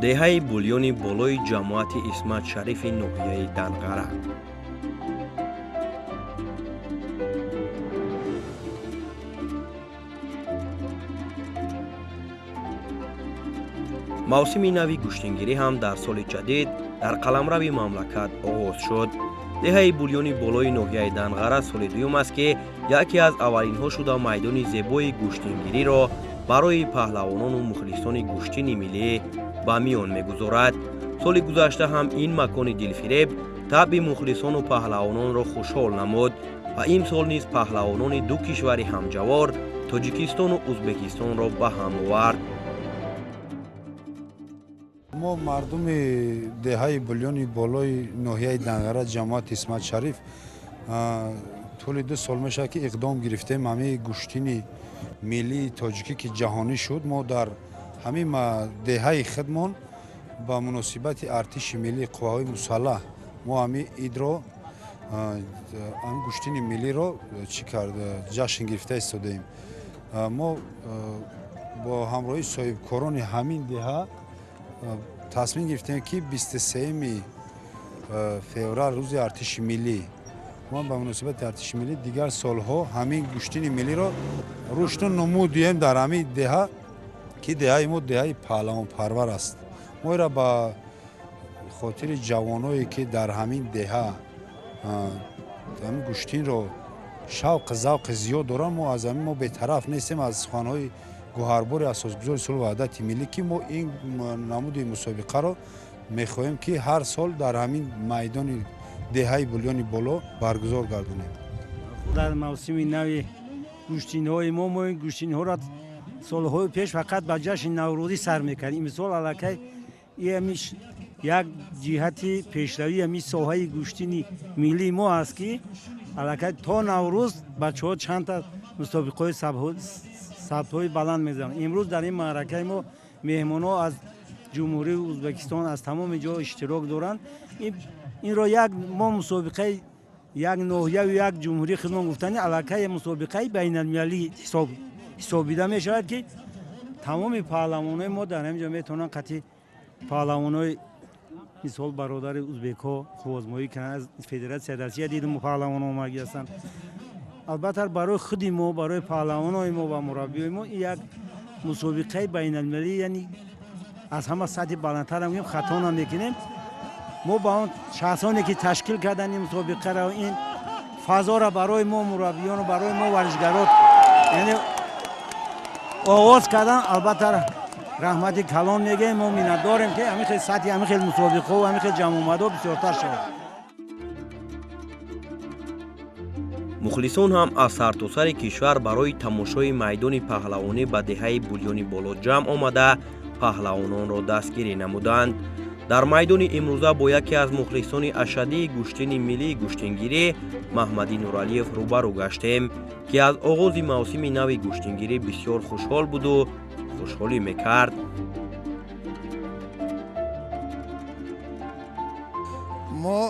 Деҳаи Булёни Болои ҷамоати Исмат Шарифи ноҳияи Данғара. Мавсими нави гӯштингирӣ ҳам дар соли ҷадид дар қаламрави мамлакат оғоз шуд. Деҳаи Булёни Болои ноҳияи Данғара соли дуюм аст, ки яке аз аввалинҳо шуда майдони зебои гӯштингириро барои паҳлавонону мухлисони гӯштини миллӣ ба миён мегузорад. Соли гузашта ҳам ин макони дилфиреб табъи мухлисону паҳлавононро хушҳол намуд ва имсол низ паҳлавонони ду кишвари ҳамҷавор, Тоҷикистону Ӯзбекистонро ба ҳам овард. Мо, мардуми деҳаи Булёни Болои ноҳияи Данғара, ҷамоати Исмат Шариф, тӯли 2 сол мешавад, ки иқдом гирифтем. Ҳамаи гӯштини миллии тоҷикӣ, ки ҷаҳонӣ шуд, мо дар ҳамин деҳаи худмон ба муносибати Артиши миллии Қувваҳои Мусаллаҳ мо ҳамин идро, ҳамин гӯштини миллиро чӣ кард, ҷашн гирифта истодаем. Мо бо ҳамроҳии соҳибкорони ҳамин деҳа тасмим гирифтем, ки 23 феврал, рӯзи Артиши миллӣ, мо ба муносибати Артиши миллӣ дигар солҳо ҳамин гӯштини миллиро рушду нумӯ диҳем дар ҳамин деҳа, ки деҳаи мо деҳаи паҳлавонпарвар аст. Мо инро ба хотири ҷавоное, ки дар ҳамин деҳа ҳамин гӯштинро шавқу завқи зиёд доранд, мо аз ҳамин мо бетараф нестем аз суханҳои гӯҳарбори асосгузори сулҳу ваҳдати миллӣ, ки мо ин намуди мусобиқаро мехоҳем, ки ҳар сол дар ҳамин майдони деҳаи Булёни Боло баргузор гардонем. Дар мавсими нави гӯштинҳои мо ин гӯштинҳоро солҳои пеш фақат ба ҷашни Наврӯзӣ сар мекардем. Имсол аллакай як ҷиҳати пешравии ҳамин соҳаи гӯштини миллии мо аст, ки аллакай то Наврӯз бачаҳо чандта мусобиқаҳои сатҳҳои баланд мезананд. Имрӯз дар ин маъракаи мо меҳмонҳо аз Ҷумҳурии Ӯзбекистон, аз тамоми ҷо иштирок доранд. Инро як мо мусобиқаи як ноҳияю як ҷумҳурии худмон гуфтани, аллакай мусобиқаи байналмилалӣ ҳисобида мешавад, ки тамоми паҳлавонои мо дар ҳамин ҷо метавонанд қати паҳлавонои, мисол, бародари узбекҳо қуввозмоӣ кунанд. Аз Федератсияи Россия дидем, паҳлавон омадагӣ ҳастанд. Албатта, барои худи мо, барои паҳлавонои мо ва мураббиёи мо ин як мусобиқаи байналмилалӣ, яъне аз ҳама сатҳи баландтар гӯем, хато намекунем. Мо ба он шахсоне, ки ташкил карданд ин мусобиқаро, ин фазоро барои мо мураббиёну барои мо варзишгарот, яъне оғоз кардан, албатта, раҳмати калон мегӯем. Мо миннатдорем, ки ҳамин хел сатҳи ҳамин хел мусобиқаҳо, ҳамин хел ҷамъомадҳо бисёртар шавад. Мухлисон ҳам аз сартосари кишвар барои тамошои майдони паҳлавонӣ ба деҳаи Булёни Боло ҷамъ омада, паҳлавононро дастгирӣ намуданд. Дар майдони имрӯза бо яке аз мухлисони ашаддии гӯштини миллии гӯштингирӣ Маҳмадӣ Нуралиев рӯбарӯ гаштем, ки аз оғози мавсими нави гӯштингирӣ бисёр хушҳол буду хушҳолӣ мекард. Мо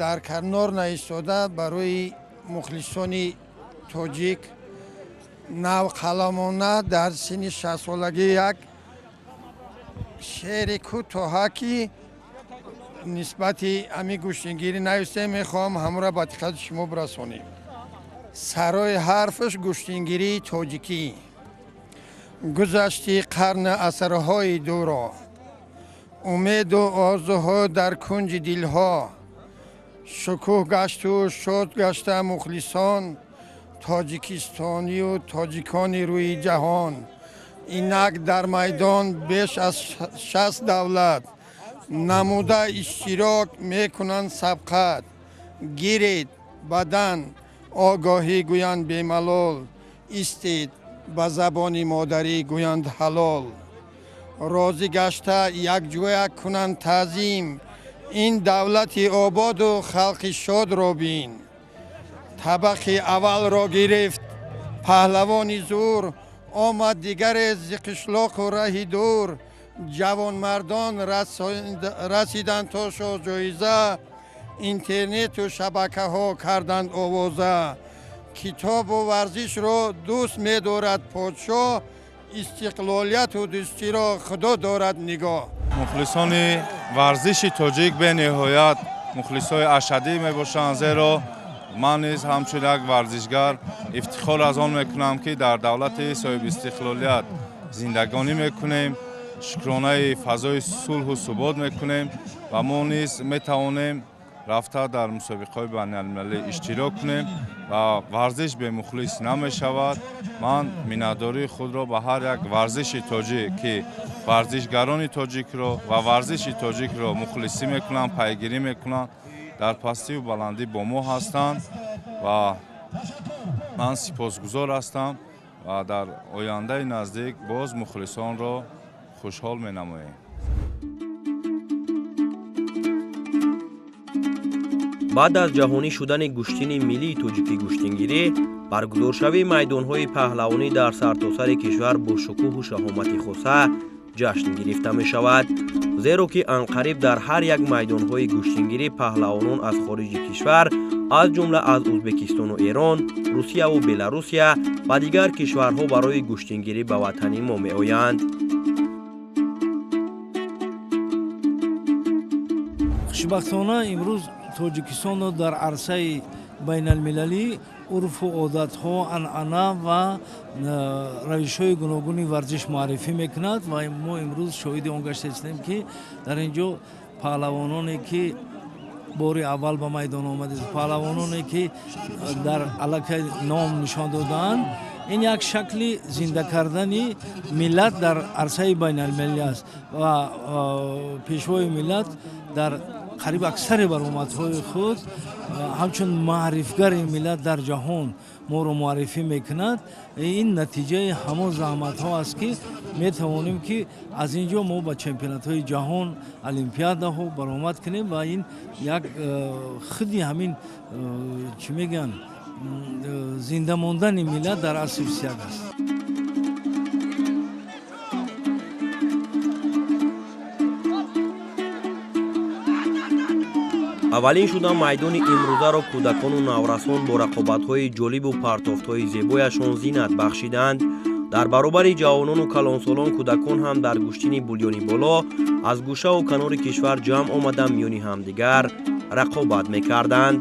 дар канор наистода барои мухлисони тоҷик навқаламона дар синни 60-солагӣ як шеъри кӯтоҳа, ки нисбати ҳамин гӯштингирӣ навистем, мехоҳам ҳамонро ба диққати шумо бирасонем. Сарои ҳарфаш гӯштингирии тоҷикӣ. Гузашти қарни асрҳои дуро, умеду орзуҳо дар кунҷи дилҳо шукӯҳ гашту шод гашта мухлисон тоҷикистонию тоҷикони рӯи ҷаҳон. Инак дар майдон беш аз 60 давлат намуда иштирок мекунанд сабқат. Гиред бадан огоҳӣ, гӯянд бемалол, истед, ба забони модарӣ гӯянд ҳалол. Розӣ гашта якҷоя кунанд таъзим, ин давлати ободу халқи шодро бин. Табақи аввалро гирифт паҳлавони зур, омад дигаре зи қишлоқу раҳи дур. Ҷавонмардон расиданд то шоҳҷоиза, интернету шабакаҳо карданд овоза. Китобу варзишро дӯст медорад подшоҳ, истиқлолияту дӯстиро Худо дорад нигоҳ. Мухлисони варзиши тоҷик бениҳоят мухлисои ашаддӣ мебошанд, зеро ман низ ҳамчун як варзишгар ифтихор аз он мекунам, ки дар давлати соҳибистиқлолият зиндагонӣ мекунем, шукронаи фазои сулҳу субот мекунем ва мо низ метавонем рафта дар мусобиқаҳои байналмилалӣ иштирок кунем ва варзиш бемухлис намешавад. Ман миннатдории худро ба ҳар як варзиши тоҷик, ки варзишгарони тоҷикро ва варзиши тоҷикро мухлисӣ мекунанд, пайгирӣ мекунанд, дар пастиву баландӣ бо мо ҳастанд ва ман сипосгузор ҳастам ва дар ояндаи наздик боз мухлисонро хушҳол менамоем. Баъд аз ҷаҳонӣ шудани гӯштини миллии тоҷикӣ гӯштингирӣ, баргузоршавии майдонҳои паҳлавонӣ дар сартосари кишвар бо шукӯҳу шаҳомати хоса ҷашн гирифта мешавад, зеро ки анқариб дар ҳар як майдонҳои гӯштингирӣ паҳлавонон аз хориҷи кишвар, аз ҷумла аз Ӯзбекистону Эрон, Русияву Беларусия ва дигар кишварҳо барои гӯштингирӣ ба ватани мо меоянд. Хушбахтона, имрӯз Тоҷикистонро дар арсаи байналмилалӣ урфу одатҳо, анъана ва равишҳои гуногуни варзиш муаррифӣ мекунад ва мо имрӯз шоҳиди он гашта истем, ки дар ин ҷо паҳлавононе, ки бори аввал ба майдон омада, паҳлавононе, ки дар аллакай ном нишон додаанд, ин як шакли зинда кардани миллат дар арсаи байналмилалӣ аст ва пешвои миллат дар қариб аксари баромадҳои худ ҳамчун маърифгари миллат дар ҷаҳон моро муаррифӣ мекунад. Ин натиҷаи ҳамон заҳматҳо аст, ки метавонем, ки аз ин ҷо мо ба чемпионатҳои ҷаҳон, олимпиадаҳо баромад кунем ва ин як худи ҳамин, чӣ мегӯянд, зинда мондани миллат дар асри 21 аст. Аввалин шуда майдони имрӯзаро кӯдакону наврасон бо рақобатҳои ҷолибу партофтҳои зебояшон зинат бахшиданд. Дар баробари ҷавонону калонсолон кӯдакон ҳам дар гӯштини Булёни Боло аз гӯшаву канори кишвар ҷамъ омада миёни ҳамдигар рақобат мекарданд.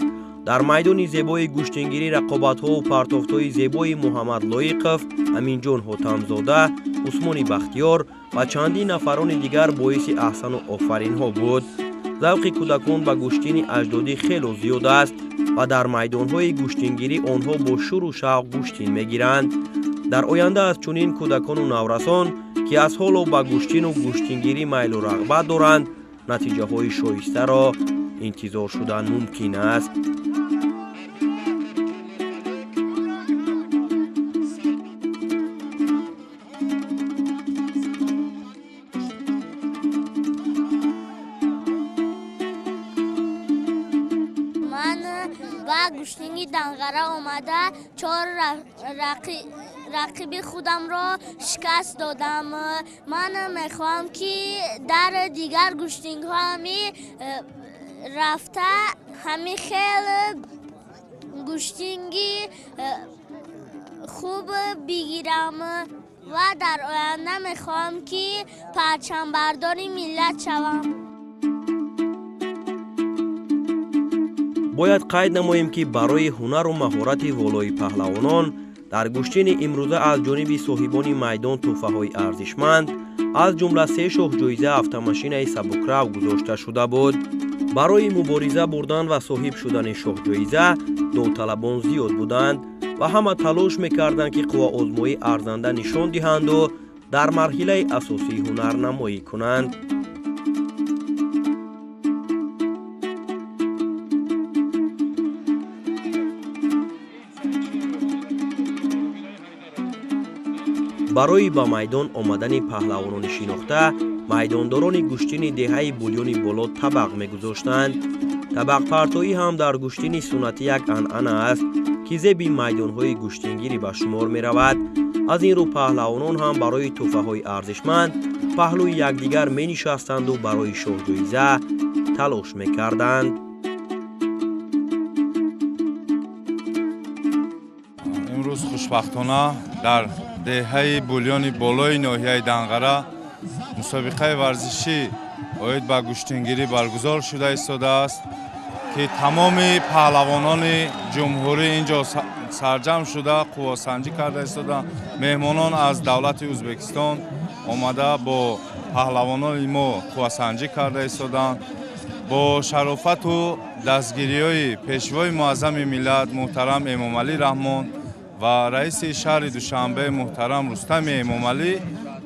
Дар майдони зебои гӯштингирӣ рақобатҳову партофтҳои зебои Муҳаммад Лоиқов, Аминҷон Ҳотамзода, Усмони Бахтиёр ва чандин нафарони дигар боиси аҳсану офаринҳо буд. Завқи кӯдакон ба гӯштини аҷдодӣ хело зиёд аст ва дар майдонҳои гӯштингирӣ онҳо бо шуру шавқ гӯштин мегиранд. Дар оянда аз чунин кӯдакону наврасон, ки аз ҳоло ба гӯштину гӯштингирӣ майлу рағбат доранд, натиҷаҳои шоистаро интизор шудан мумкин аст. Ба гӯштинги Данғара омада чор рақиби худамро шикаст додам. Ман мехоҳам, ки дар дигар гӯштингҳо ҳами рафта ҳами хел гӯштинги хуб бигирам ва дар оянда мехоҳам, ки парчамбардори миллат шавам. Бояд қайд намоем, ки барои ҳунару маҳорати волои паҳлавонон дар гӯштини имрӯза аз ҷониби соҳибони майдон тӯҳфаҳои арзишманд, аз ҷумла се шоҳҷоиза автомашинаи сабукрав гузошта шуда буд. Барои мубориза бурдан ва соҳиб шудани шоҳҷоиза довталабон зиёд буданд ва ҳама талош мекарданд, ки қувваозмоӣ арзанда нишон диҳанду дар марҳилаи асосӣ ҳунарнамоӣ кунанд. Барои ба майдон омадани паҳлавонони шинохта майдондорони гӯштини деҳаи Булёни Боло табақ мегузоштанд. Табақпартоӣ ҳам дар гӯштини суннатӣ як анъана аст, ки зеби майдонҳои гӯштингирӣ ба шумор меравад. Аз ин рӯ паҳлавонон ҳам барои тӯҳфаҳои арзишманд паҳлӯи якдигар менишастанду барои шоҳҷоиза талош мекарданд. Имрӯз хушбахтона дар деҳаи Булёни Болои ноҳияи Данғара мусобиқаи варзишӣ Оид ба гӯштингирӣ баргузор шуда истодааст, ки тамоми паҳлавонони ҷумҳурӣ ин ҷо сарҷамъ шуда, қуввасанҷӣ карда истодаанд. Меҳмонон аз давлати Ӯзбекистон омада, бо паҳлавонони мо қуввасанҷӣ карда истодаанд. Бо шарофату дастгириҳои Пешвои Муаззами миллат муҳтарам Эмомалӣ Раҳмон ва раиси шаҳри Душанбе муҳтарам Рустами Эмомалӣ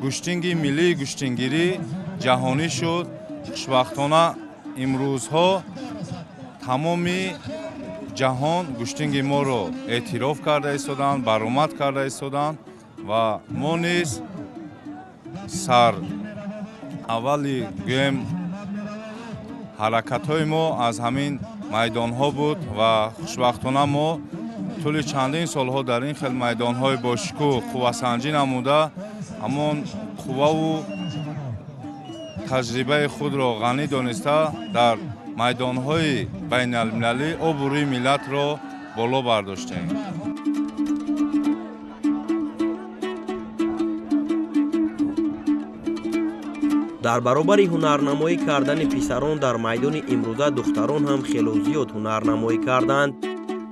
гӯштинги миллии гӯштингирӣ ҷаҳонӣ шуд. Хушбахтона, имрӯзҳо тамоми ҷаҳон гӯштинги моро эътироф карда истодаанд, баромад карда истодаанд ва мо низ сар аввали, гӯем, ҳаракатҳои мо аз ҳамин майдонҳо буд ва хушбахтона мо тӯли чандин солҳо дар ин хел майдонҳои бошукӯҳ қуввасанҷӣ намуда, ҳамон қувваву таҷрибаи худро ғанӣ дониста, дар майдонҳои байналмилалӣ обрӯи миллатро боло бардоштем. Дар баробари ҳунарнамоӣ кардани писарон дар майдони имрӯза, духтарон ҳам хело зиёд ҳунарнамоӣ карданд.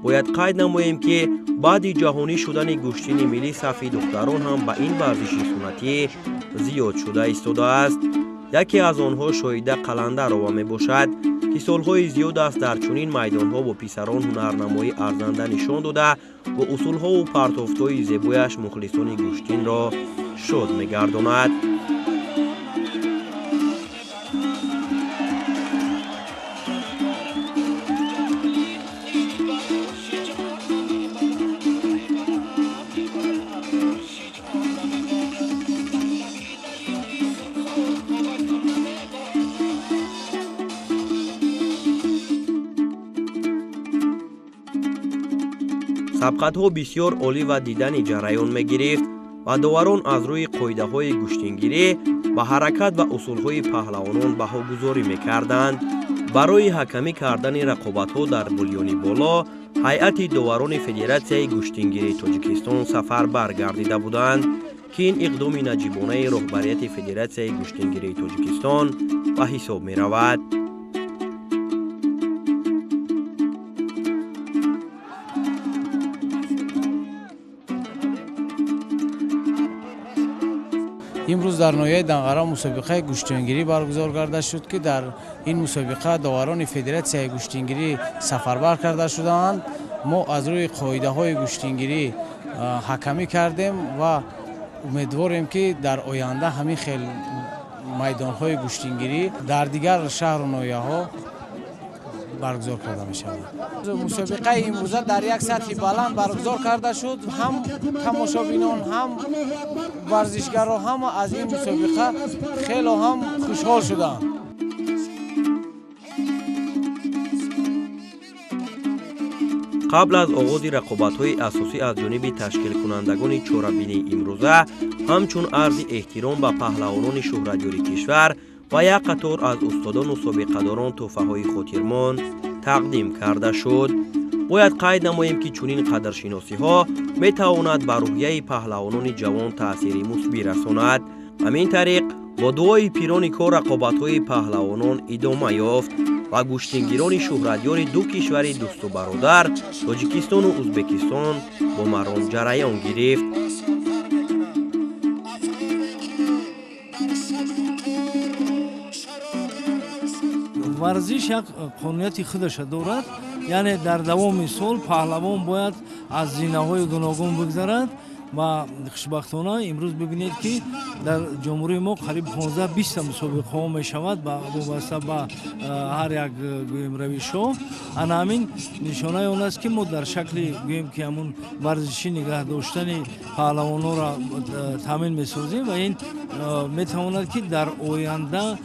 Бояд қайд намоем, ки баъди ҷаҳонӣ шудани гӯштини миллӣ сафи духтарон ҳам ба ин варзиши суннатӣ зиёд шуда истодааст. Яке аз онҳо Шоҳида Қаландарова мебошад, ки солҳои зиёд аст дар чунин майдонҳо бо писарон ҳунарнамоии арзанда нишон дода, бо усулҳову партофтҳои зебояш мухлисони гӯштинро шод мегардонад. Сабқатҳо бисёр олӣ ва диданӣ ҷараён мегирифт ва доварон аз рӯи қоидаҳои гӯштингирӣ ба ҳаракат ва усулҳои паҳлавонон баҳогузорӣ мекарданд. Барои ҳакамӣ кардани рақобатҳо дар Булёни Боло ҳайати доварони Федератсияи гӯштингирии Тоҷикистон сафарбар гардида буданд, ки ин иқдоми наҷибонаи роҳбарияти Федератсияи гӯштингирии Тоҷикистон ба ҳисоб меравад. Имрӯз дар ноҳияи Данғара мусобиқаи гӯштингирӣ баргузор карда шуд, ки дар ин мусобиқа доварони Федератсияи гӯштингирӣ сафарбар карда шудаанд. Мо аз рӯи қоидаҳои гӯштингирӣ ҳакамӣ кардем ва умедворем, ки дар оянда ҳамин хел майдонҳои гӯштингирӣ дар дигар шаҳру ноҳияҳо баргузор карда мешавад. Мусобиқаи имрӯза дар як сатҳи баланд баргузор карда шуд. Ҳам тамошобинон, ҳам варзишгаро ҳама аз ин мусобиқа хело ҳам хушҳол шуданд. Қабл аз оғози рақобатҳои асосӣ аз ҷониби ташкилкунандагони чорабинии имрӯза ҳамчун арзи эҳтиром ба паҳлавонони шӯҳратёри кишвар ва як қатор аз устодону собиқадорон тӯҳфаҳои хотирмон тақдим карда шуд. Бояд қайд намоем, ки чунин қадршиносиҳо метавонад ба рӯҳияи паҳлавонони ҷавон таъсири мусбӣ расонад. Ҳамин тариқ, бо дуои пирони кор рақобатҳои паҳлавонон идома ёфт ва гӯштингирони шӯҳратёри ду кишвари дӯсту бародар, Тоҷикистону Ӯзбекистон, бо маром ҷараён гирифт. Варзиш як қонунияти худаша дорад, яъне дар давоми сол паҳлавон бояд аз зинаҳои гуногун бигзарад ва хушбахтона имрӯз бибинед, ки дар ҷумҳурии мо қариб 15-20 мусобиқаҳо мешавад вобаста ба ҳар як, гӯем, равишҳо. Ана ҳамин нишонаи он аст, ки мо дар шакли, гӯем, ки ҳамун варзишӣ нигаҳ доштани паҳлавонҳоро таъмин месозем ва ин метавонад, ки дар оянда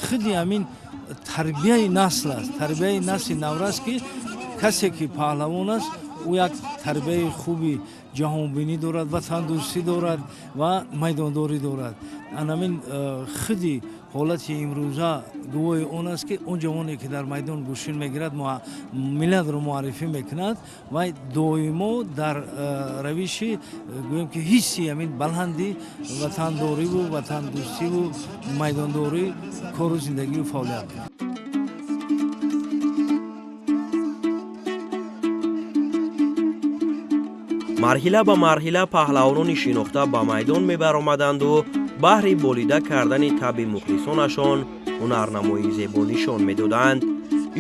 худи ҳамин тарбияи насл аст, тарбияи насли навраст, ки касе ки паҳлавон аст, ӯ як тарбияи хуби ҷаҳонбинӣ дорад, ватандӯстӣ дорад ва майдондорӣ дорад. Анамин худи Ҳолати имрӯза гувоҳи он аст, ки он ҷавоне, ки дар майдон гӯштин мегирад, миллатро муаррифӣ мекунад ва доимо дар равиши, гӯем ки, ҳисси ҳамин баланди ватандориву ватандӯстиву майдондорӣ кору зиндагию фаъолият мекунад. Марҳила ба марҳила паҳлавонони шинохта ба майдон мебаромаданду баҳри болида кардани табъи мухлисонашон ҳунарнамоии зебо нишон медоданд.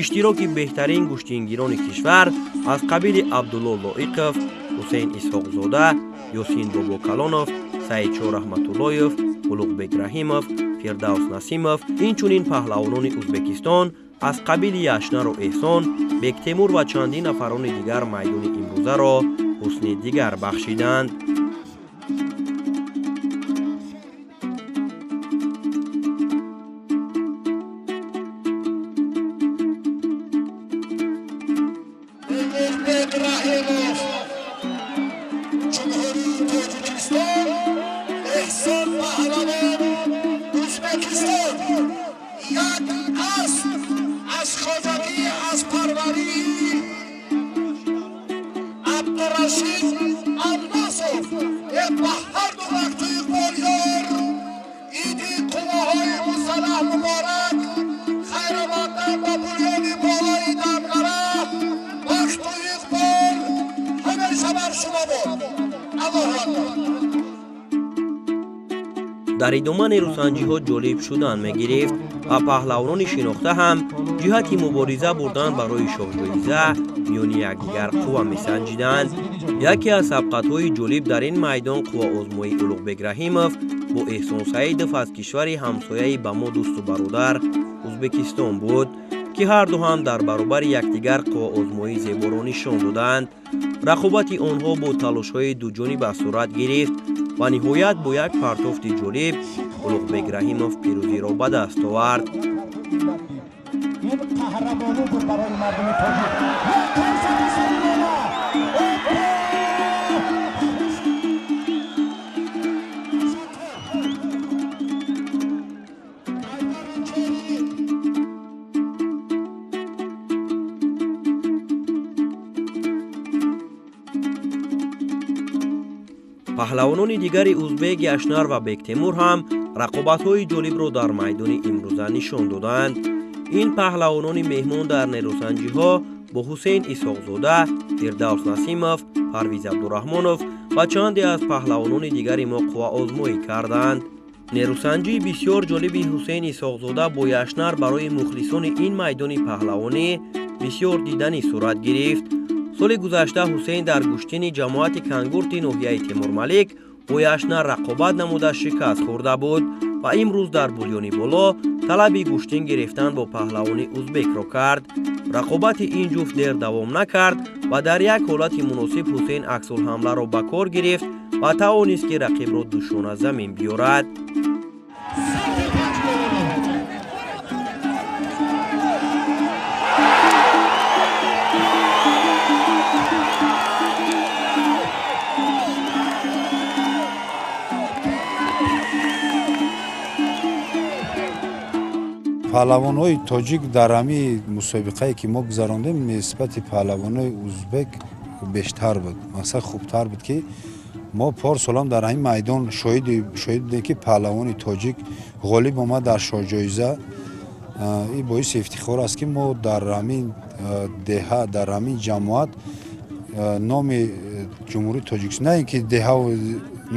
Иштироки беҳтарин гӯштингирони кишвар аз қабили Абдулло Лоиқов, Ҳусейн Исҳоқзода, Ёсин Бобокалонов, Саидшо Раҳматуллоев, Улуғбек Раҳимов, Фирдавс Насимов, инчунин паҳлавонони Ӯзбекистон аз қабили Яшнару Эҳсон, Бектемур ва чандин нафарони дигар майдони имрӯзаро ҳусни дигар бахшиданд. Улуғбек Раҳимов, Ҷумҳурии Тоҷикистон, Эҳсон Паҳлавон, Ӯзбекистон. Як асп аз хоҷагии аспарварии Абдурашид Алмасов. Ба ҳар ду бахту иқболёр иди қувваҳои мусаллаҳ муборак. Хайромадан ба Булёни Болои Данғара. Бахту иқбол ҳамеша бар шумо бод. Аллоҳу акбар. Дар идома нерӯсанҷиҳо ҷолиб шудан мегирифт ва паҳлавонони шинохта ҳам ҷиҳати мубориза бурдан барои шоҳҷоиза миёни якдигар қувва месанҷиданд. Яке аз сабқатҳои ҷолиб дар ин майдон қувваозмоии Улуғбек Раҳимов бо Эҳсон Саидов аз кишвари ҳамсояи ба мо дӯсту бародар Ӯзбекистон буд, ки ҳарду ҳам дар баробари якдигар қувваозмоии зеборо нишон доданд. Рақобати онҳо бо талошҳои дуҷониба сурат гирифт ва ниҳоят бо як партофти ҷолиб Улуғбек Раҳимов пирӯзиро ба даст овард. Ин қаҳрамонӣ буд барои мардуми тоҷик. Як қарсаки самимона. Паҳлавонони дигари узбек Яшнар ва Бектемур ҳам рақобатҳои ҷолибро дар майдони имрӯза нишон доданд. Ин паҳлавонони меҳмон дар нерӯсанҷиҳо бо Ҳусейн Исҳоқзода, Фирдавс Насимов, Парвиз Абдураҳмонов ва чанде аз паҳлавонони дигари мо қувваозмоӣ карданд. Нерӯсанҷии бисёр ҷолиби Ҳусейн Исҳоқзода бо Яшнар барои мухлисони ин майдони паҳлавонӣ бисёр диданӣ сурат гирифт. Соли гузашта Ҳусейн дар гӯштини ҷамоати Кангурти ноҳияи Темурмалик бо Яшнар рақобат намуда шикаст хӯрда буд ва имрӯз дар Булёни Боло талаби гӯштин гирифтан бо паҳлавони узбекро кард. Рақобати ин ҷуфт дер давом накард ва дар як ҳолати муносиб Ҳусейн аксулҳамларо ба кор гирифт ва тавонист, ки рақибро душона замин биёрад. Паҳлавонҳои тоҷик дар ҳамин мусобиқае, ки мо гузарондем, нисбати паҳлавонҳои узбек бештар буд, мақсад хубтар буд, ки мо порсолам дар ҳамин майдон шоҳид будем, ки паҳлавони тоҷик ғолиб омад дар шоҳҷоиза. Ин боиси ифтихор аст, ки мо дар ҳамин деҳа, дар ҳамин ҷамоат номи Ҷумҳурии Тоҷикистон, на ин ки деҳаву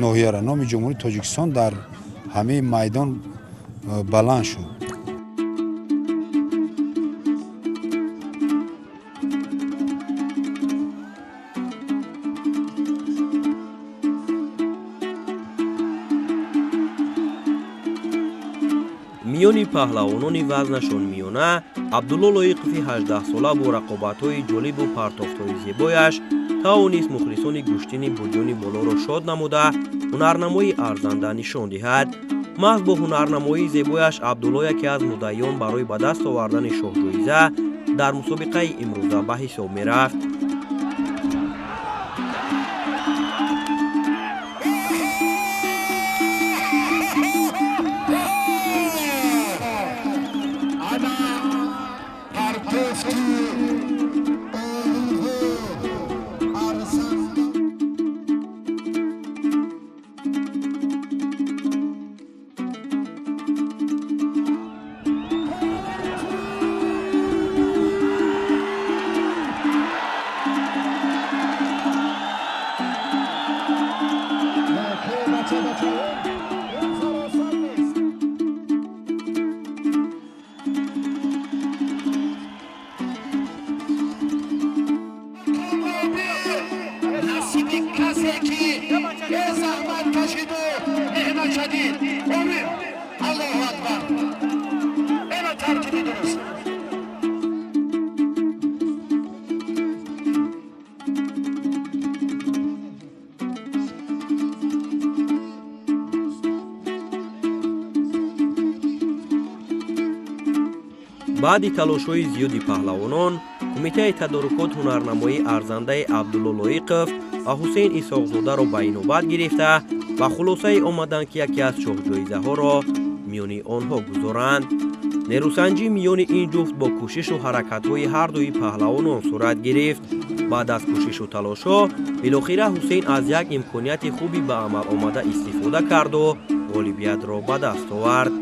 ноҳияра, номи Ҷумҳурии Тоҷикистон дар ҳамин майдон баланд шуд. Миёни паҳлавонони вазнашон миёна Абдулло Лоиқови 18сола бо рақобатҳои ҷолибу партофтҳои зебояш тавонист мухлисони гӯштини Булёни Болоро шод намуда ҳунарнамоии арзанда нишон диҳад. Маҳз бо ҳунарнамоии зебояш Абдулло яке аз муддаиён барои ба даст овардани шоҳҷоиза дар мусобиқаи имрӯза ба ҳисоб мерафт. Ҷадид. Омин. Аллоҳу акбар. Ина тартиби дуруст. Баъди талошҳои зиёди паҳлавонон, кумитаи тадорукот ҳунарнамоии арзандаи Абдулло Лоиқов ва Ҳусейн Исоқзодаро ба инобат гирифта, ба хулосае омаданд, ки яке аз шоҳҷоизаҳоро миёни онҳо гузоранд. Нерӯсанҷӣ миёни ин ҷуфт бо кӯшишу ҳаракатҳои ҳардуи паҳлавонон сурат гирифт. Баъд аз кӯшишу талошҳо, билохира Ҳусейн аз як имконияти хуби ба амал омада истифода карду ғолибиятро ба даст овард.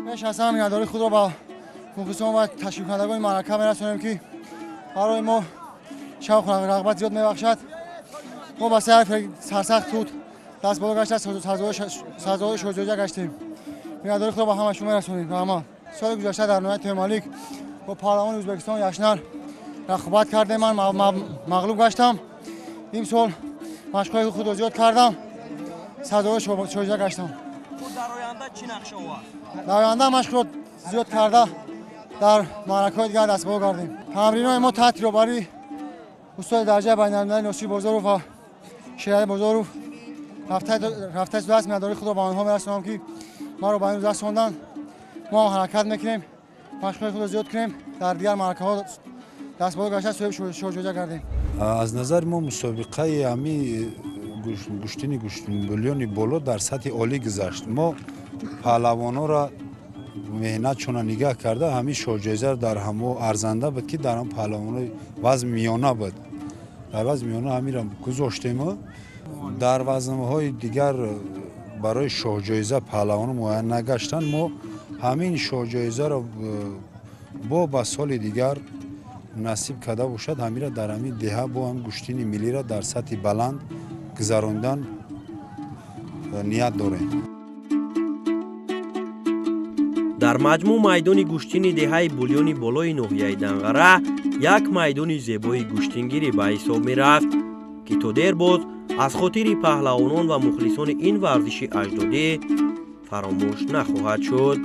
Пеш аз ҳама миннатдории худро ба мухлисон ва ташкилкунандагони маърака мерасонем, ки барои мо шавқу рағбат зиёд мебахшад. Мо ба се сарсахт худ даст боло гашта, сазовори шоҳҷоиза гаштем. Миннатдории худро ба ҳама шумо мерасонем. Раҳмат. Соли гузашта дар ноҳияи Темурмалик бо паҳлавони Ӯзбекистон Яшнар рақобат кардем, ман мағлуб гаштам. Имсол машқҳои худро зиёд кардам, сазовори шоҳҷоиза гаштам. Дар оянда чӣ нақшаҳо аст? Дар оянда машқро зиёд карда, дар маъракаҳои дигар дастболо гардем. Тамринҳои мо таҳти роҳбарии устоди дараҷаи байналмилалӣ Носир Бозоров ва Шерали Бозоров рафта истодааст. Миннатдории худро ба онҳо мерасонам, ки маро ба ин рӯз расонданд. Мо ҳам ҳаракат мекунем, машқҳои худро зиёд кунем, дар дигар маъракаҳо дастболо гашта, соҳиби шоҳҷоиза гардем. Аз назари мо мусобиқаи ҳами гӯштини Булёни Боло дар сатҳи олӣ гузашт. Мо паҳлавонҳоро меҳнатшона нигаҳ карда, ҳамин шоҳҷоизаро дар ҳамо арзанда буд, ки дар ҳам паҳлавонҳои вазн миёна буд. Дар вазн миёна ҳаминро гузоштему дар вазнҳои дигар барои шоҳҷоиза паҳлавонҳо муайян нагаштанд. Мо ҳамин шоҳҷоизаро бо ба соли дигар насиб карда бошад, ҳаминро дар ҳамин деҳа бо ҳам гӯштини миллиро дар сатҳи баланд гузарондан ният дорем. Дар маҷмӯъ, майдони гӯштини деҳаи Булёни Болои ноҳияи Данғара як майдони зебои гӯштингирӣ ба ҳисоб мерафт, ки то дер боз аз хотири паҳлавонон ва мухлисони ин варзиши аҷдодӣ фаромӯш нахоҳад шуд.